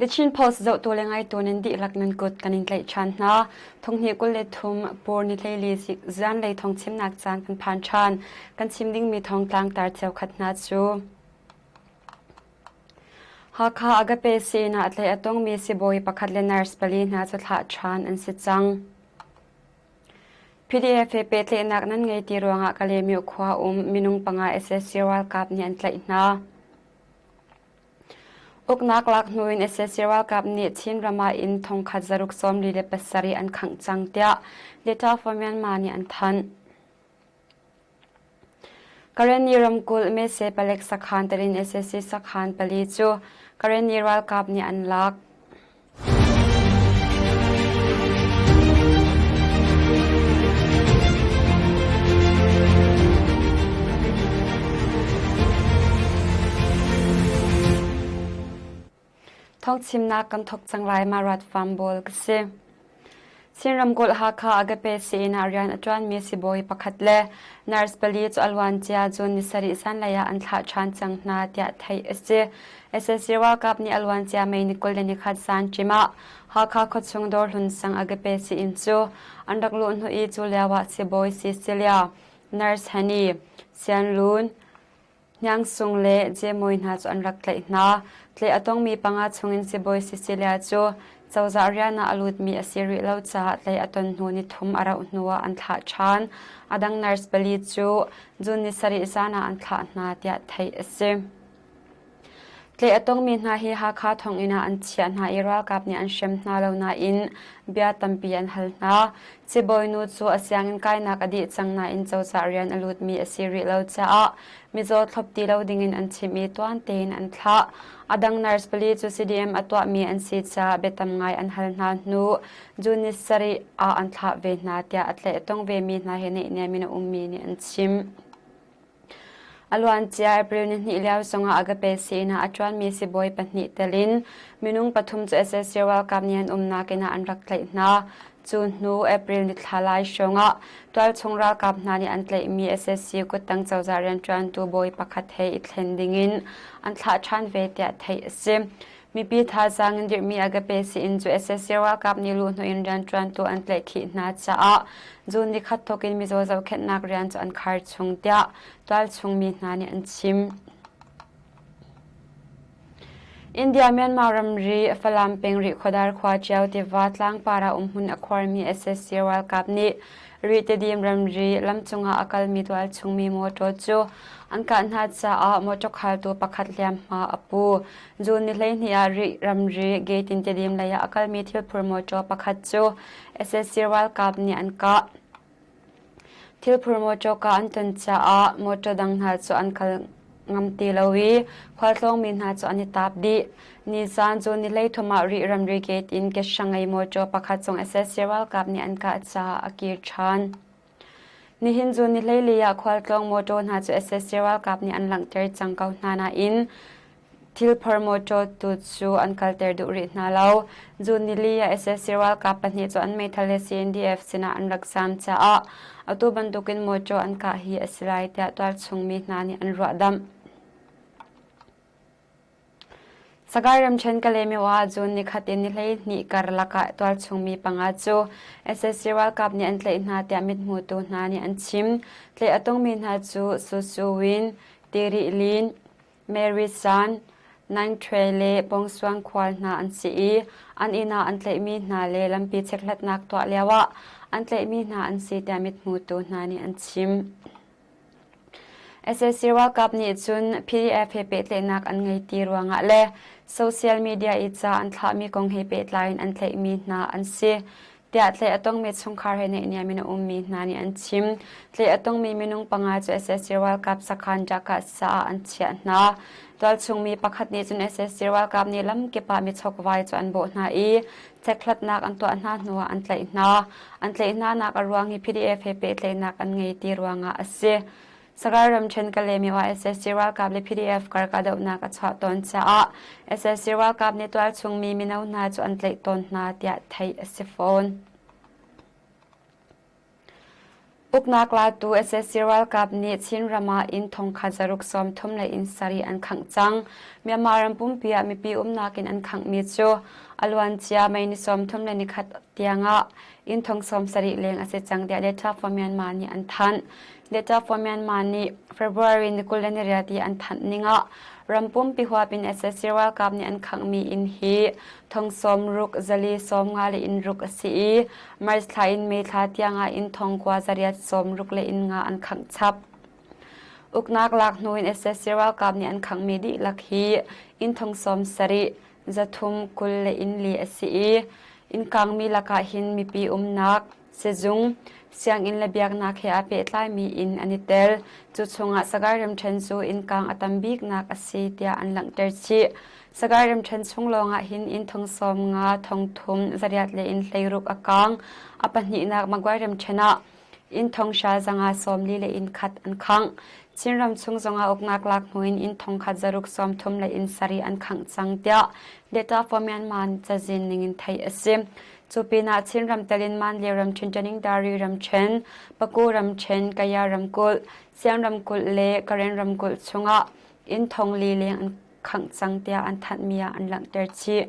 The Chin Post zohtu le ngaitu nan dihlak nan kut kan in tlaih ṭhan hna. Thonghnih 23 Pur ni hleili zanlei thawngchimnak caan kan phan ṭhan. Kan chim dingmi thawngtlang tar cheukhat hna cu Hakha Agape sii-inn ah tlaih a tongmi sibawi pakhat le nurse pali hna cu thlah ṭhan an si cang. PDF he pehtlaihnak nan ngei ti ruangah Kalaymyo khua um minung panga sac ralkap nih an tlaih hna. Uknak lak hnu in sac ralkap nih Chinram ah inn thongkhat zaruk 47 an khangh cang tiah Data for Myanmar nih an thanh. Karenni ramkulh Mese palek sakhan tel in sac sakhan pali cu Karenni ralkap nih an lak. Thawngchimnak kan thawk cang lai Marat Farm Bawl ka si. Chin ramkulh Hakha Agape sii-inn ah rian a ṭuanmi sibawi pakhat le nurse pali cu a luancia June ni sarih zanlei ah an thlah ṭhan cang hna tiah theih a si. Sac ralkap nih a luancia May ni 21 zan ṭim ah Hakha khuachung Dawrhlun sang Agape sii-inn cu an rak luh hnu i cu lio ah sibawi Cecilia, Nurse Henny, Sian Lun, Hniangsung le Jemawi hna cu an rak tlaih hna. Tlaih a tongmi panga chungin sibawi Cecilia cu cozah rian ah a lutmi a si rih lo caah tlaih a ton hnu ni thum a rauh hnuah an thlah ṭhan. A dang nurse pali cu June ni sarih zan ah an thlah hna tiah theih a si. Tlaih a tongmi hna hi Hakha thonginn ah an chiah hna i ralkap nih an hrem hna lo nain bia tampi an hal hna. Sibawinu cu a sianginn kainak a dih cang nain cozah rian a lutmi a si rih lo caah mizaw thlop ti lo dingin an chimh i tuan tein an thlah. A dang nurse pali cu CDM a tuahmi an si caah biatam ngai an hal hna hnu June ni sarih ah an thlah ve hna tiah a tlaih a tong vemi hna he naihniam in a ummi nih an chim. A luancia April nihnih lio zongah Agape sii-inn ah a ṭuanmi sibawi pahnih tel in minung pathum cu sac ralkap nih an umnak inn ah an rak tlaih hna. Cu hnu April nithla lai hrawngah tualchung ralkap hna nih an tlaihmi sac kuttang cozah rianṭuantu bawi pakhat he i thlen dingin an thlah ṭhan ve tiah theih a si. Mipi thazaang in dirhmi Agape sii-inn cu sac ralkap nih luhhnawh in rianṭuantu an tlaihkhih hna caah June nikhat thawk in mizaw zohkhenhnak rian cu an khar chung tiah tualchung mi hna nih an chim. India-Myanmar ramri Falam peng Rihkhawdar khua Ṭio tiva tlangpar ah umhmun a khuarmi sac ralkap nih Rih Tedim ramri lamcung ah a kalmi tualchung mi mawṭaw cu an kah hna caah mawṭaw khaltu pakhat hliamhma a pu. June ni 12 ah Rih ramri gate in Tedim lei ah a kalmi thilphur mawṭaw pakhat cu sac ralkap nih an kah. Thilphur mawṭaw kah an ton caah mawṭaw dang hna cu an kal ngam ti lo i khualtlawngmi hna cu an i taap dih. Nizaan cu ni 13 ah Rih ramri gate in kehra ngei mawṭaw pakhat zong sac ralkap nih an kah caah a kir ṭhan. Nihin cu ni hleili ah khualtlawng mawṭaw hna cu sac ralkap nih an langhter cang ko hna nain thilphor mawṭaw tu cu an kalter duh rih hna lo. June nili ah sac ralkap pahnih cu an meithal he CNDF sinah an rak zaam caah atu bantukin mawṭaw an kah hi a si lai tiah tualchung mi hna nih an ruahdamh. Sagaing ramṭhen Kalaymyo ah June nikhat in ni 12 karlak ah tualchung mi panga cu sac ralkap nih an tlaih hna tiah mithmutu hna nih an chim. Tlaih a tongmi hna cu Su Su Win, Tirih Lin, Mary San, Naing Htwe le Pawngsuang Khual hna an si i an inn ah an tlaihmi hna le lampi chekhlatnak tuah lioah an tlaihmi hna an si tiah mithmutu hna nih an chim. Sac ralkap nih cun PDF he pehtlaihnak an ngei ti ruangah le social media i ca an thlahmi kong he pehtlai in an tlaihmi hna an si tiah tlaih a tongmi chungkhar he naihniam in a ummi hna nih an chim. Tlaih a tongmi minung panga cu sac ralkap sakhan Dhaka ah an chiah hna. Tualchung mi pakhat nih cun sac ralkap nih lamkip ah michokvai cu an bawh hna i chekhlatnak an tuah hna hnuah an tlaih hna. An tlaih hnanak a ruang hi PDF he pehtlaihnak an ngei ti ruangah a si. Sagaing ramṭhen Kalaymyo ah sac ralkap le PDF kar kahdohnak a chuah tawn caah sac ralkap nih tualchung mi mino hna cu an tlaih tawn hna tiah theih a si fawn. Uknak latu sac ralkap nih Chinram ah inn thongkhat zaruk 30 le inn sarih an khangh cang. Myanmar ram pumpi ah mipi umnak in an khanghmi cu a luancia May ni 31 tiangah inn thong 70 leng a si cang tiah Data for Myanmar nih an thanh. Data for Myanmar nih February ni 28 i an thanh ning ah ram pumpi huap in sac ralkap nih an khanghmi inn hi thong sawmruk zali 50 le inn ruk a si i March thla in May thla tiangah inn thong kua zariat sawmruk le inn nga an khangh chap. Uknak lak hnu in sac ralkap nih an khanghmi dihlak hi inn thong 70, zathum 20 le inn li a si i inn kangmi lakah hin mipi umnak, sizung, sianginn le biaknak he aa pehtlaimi inn an i tel. Cu chungah Sagaing ramṭhen cu inn kang a tam biknak a si tiah an langhter chih. Sagaing ramṭhen chung lawngah hin inn thong 50, thong thum, zariat le inn 16 a kang. A pahnihnak Magway ramṭhen ah inn thong hra zanga 40 le inn khat an khangh. Chinram chung zongah uknak lak hnu in inn thong khat zaruk 30 le inn sarih an khangh cang tiah Data for Myanmar cazin ningin theih a si. Cu pinah Chinram telin Manle ramṭhen, Taningdari ramṭhen, Paku ramṭhen, Kaya ramkulh, Siang ramkulh le Karen ramkulh chungah inn thong li leng an khangh cang tiah an thanhmi ah an langhter chih.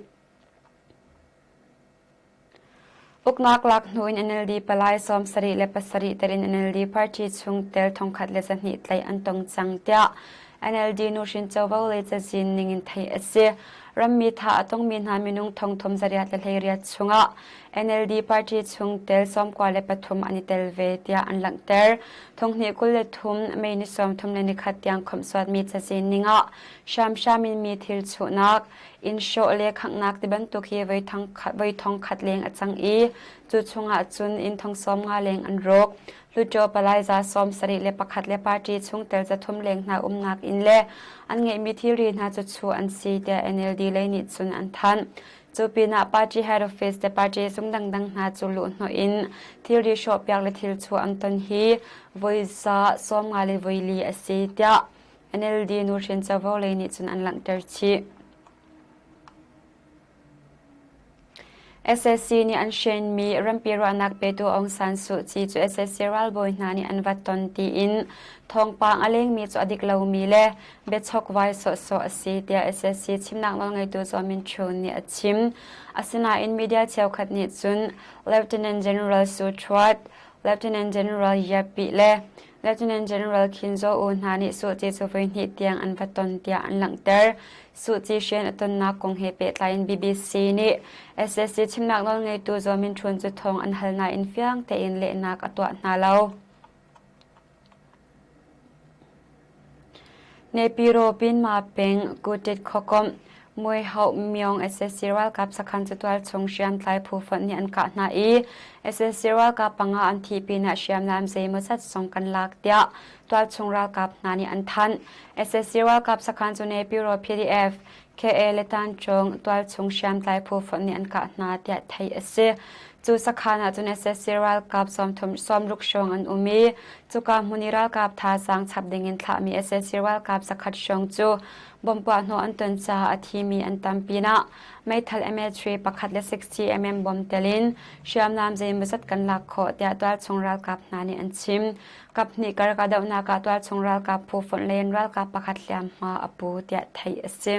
Uknak lak hnu in NLD palai 77 telin NLD party chungtel 12 tlaih an tong cang tiah NLD nuhrin covo lei cazin ningin theih a si. Rammi thah a tongmi hna minung thongthum zariat le hleiriat chungah NLD party chungtel 93 an i tel ve tiah an langhter. Thonghnih 23 May ni 31 tiang khawmhsuatmi cazin ningah hramhram in mi thil chuhnak, inn hrawh le khanghnak tibantuk hi voi thongkhat leng a cang i cu chungah cun inn thong 50 leng an rawk. Hluttaw palai za 71 le party chungtel 300 leng hna umnak inn le an ngeihmi thilri hna cu chuh an si tiah NLD lei nih cun an thanh. Cu pinah party head office le party zung dangdang hna cu luhhnawh in thilri hrawhpiak le thil chuah an ton hi voi za 50 le voi li a si tiah NLD nuhrin covo lei nih cun an langhter chih. Sac nih an hrenmi rampi ruahnak petu Aung San Suu Kyi cu sac ralbawi hna nih an va ton tiin thawngpang a lengmi cu a dik lomi le biachokvai sawhsawh a si tiah sac chimnak nawlngeitu Zaw Min Htun nih a chim. Asinain media cheukhat nih cun Lieutenant General Su Thuat, Lieutenant General Yapi le Lieutenant General Khin Zaw U hna nih Suh Kyi cu voihnih tiang an va ton tiah an langhter. Suh Kyi rian a tonnak kong he pehtlai in BBC nih sac chimnak nawlngeitu Zaw Min Htun cu thawng an hal nain fiang tein lehnak a tuah hna lo. Nepiro Pinma peng Kutit khuakomh Muihauh Myong sac ralkap sakhan cu tualchung hriamtlai phu fonh nih an kah hna i sac ralkap panga an thih pinah hriamnam zeimawzat zong kan lak tiah tualchung ralkap hna nih an thanh. Sac ralkap sakhan cu Nepiro PDF KA le Tanchung tualchung hriamtlai phu fonh nih an kah hna tiah theih a si. Cu sakhan ah cun sac ralkap 30 hrawng an um i cuka hmun i ralkap thazaang chap dingin thlahmi sac ralkap zakhat hrawng cu bomb puahhnawh an ton caah a thimi an tam pinah meithal MA3 pakhat le 60 mm bom tel in hriamnam zeimawzat kan lak khawh tiah tualchung ralkap hna nih an chim. Kaphnih kar kahdohnak ah tualchung ralkap phu fonh lei in ralkap pakhat hliamhma a pu tiah theih a si.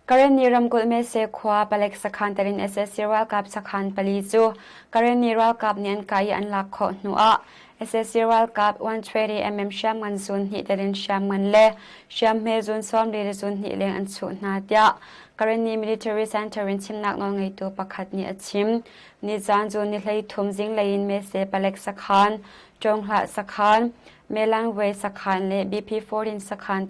Karenni ramkulh Mese khua palek sakhan tel in sac ralkap sakhan pali cu Karenni ralkap nih an kah i an lak khawh hnu ah sac ralkap 120 mm hriamngan zun hnih tel in hriamngan le hriamhme zun 40 le zun hnih leng an chuh hna tiah Karenni Military Center in chimnak nawlngeitu pakhat nih a chim. Nizaan cu ni 13 zinglei in Mese palek sakhan, Ṭawnghlah sakhan, Melangwe sakhan le BP14 sakhan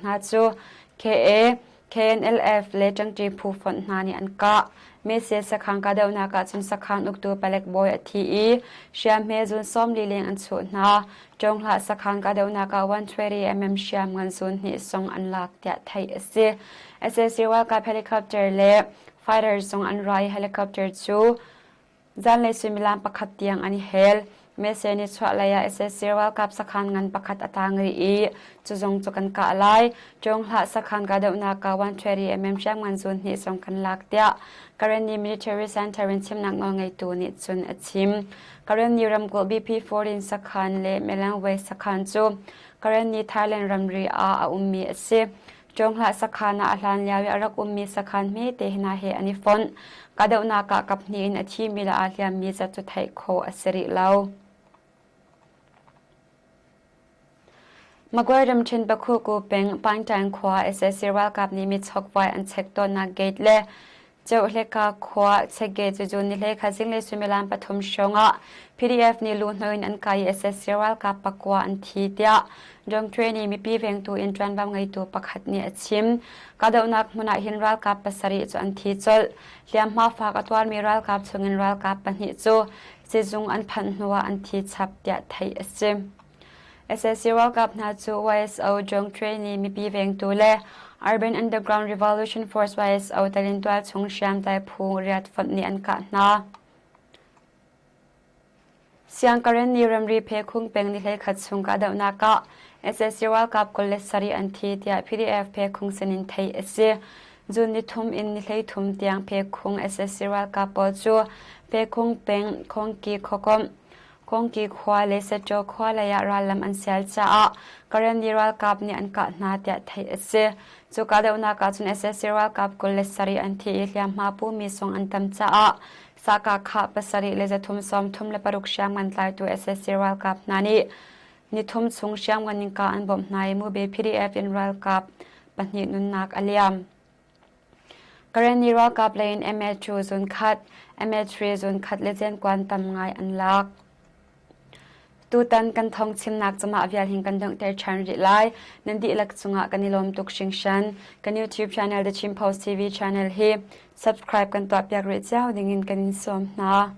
hna cu KA, KNLF le ṭangṭi phu fonh hna nih an kah. Mese sakhan kahdohnak ah cun sakhan uktu palek bawi a thi i hriamhme zun 40 leng an chuh hna. Ṭawnghlah sakhan kahdohnak ah 120 mm hriamngan zun hnih zong an lak tiah theih a si. Sac ralkap helicopter le fighter zong an ra i helicopter cu zanlei suimilam pakhat tiang an i hel. Mese nichuahlei ah sac ralkap sakhan ngan pakhat a tang rih i cu zong cu kan kah lai. Ṭawnghlah sakhan kahdohnak ah 120 mm hriamngan zun hnih zong kan lak tiah Karenni Military Center in chimnak nawlngeitu nih cun a chim. Karenni ramkulh BP 14 sakhan le Melangwe sakhan cu Karenni Thailand ramri ah a ummi a si. Ṭawnghlah sakhan ah a hlan lio i a rak ummi sakhan hmete hna he an i fonh. Kahdohnak ah kaphnih in a thimi le aa hliammi zat cu theih khawh a si rih lo. Magway ramṭhen Pakhuku peng Paingṭaing khua sac ralkap nih michokvai an chek tawnnak gate le Ceuhleka khua Chege cu June ni hlei zinglei suimilam pathum hrawng ah PDF nih luhhnawh in an kai i sac ralkap pakua an thi tiah Dongṭwe nih mipi vengtu in ṭuanvo ngeitu pakhat nih a chim. Kahdohnak hmun ah hin ralkap pasarih cu an thi colh. Hliamhma fak a tuarmi ralkap chungin ralkap pahnih cu sizung an phanh hnuah an thi chap tiah theih a si. Sac ralkap hna cu YSO Jongṭwe nih mipi vengtu le Urban Underground Revolution Force YSO telin tualchung hriamtlai phu riatfonh nih an kah hna. Siangkaren nih ramri Phekhung peng ni 13 chung kahdohnak ah sac ralkap 27 an thi tiah PDF Phekhung sinin theih a si. June ni thum in ni 13 tiang Phekhung sac ralkap pawl cu Phekhung peng Khongki khuakomh Kongki khua le Setṭaw khua lei ah rallam an sial caah Karenni ralkap nih an kah hna tiah theih a si. Cu kahdohnak ah cun sac ralkap 27 an thi i hliamhma pumi zong an tam caah Sakah 7 336 hriamngan tlaitu sac ralkap hna nih nithum chung hriamngan in kah an bawmh hna i Mubi PDF in ralkap pahnih nunnak a liam. Karenni ralkap lei in MA2 zunkhat, MA3 zunkhat le zenkuan tam ngai an lak. Tutan kan thawng chimnak cumah vial hin kan donghter ṭhan rih lai. Nan dihlak cungah kan i lawm tuk hringhran. Kan YouTube channel The Chin Post TV channel hi subscribe kan tuahpiak rih cio dingin kan in sawm hna.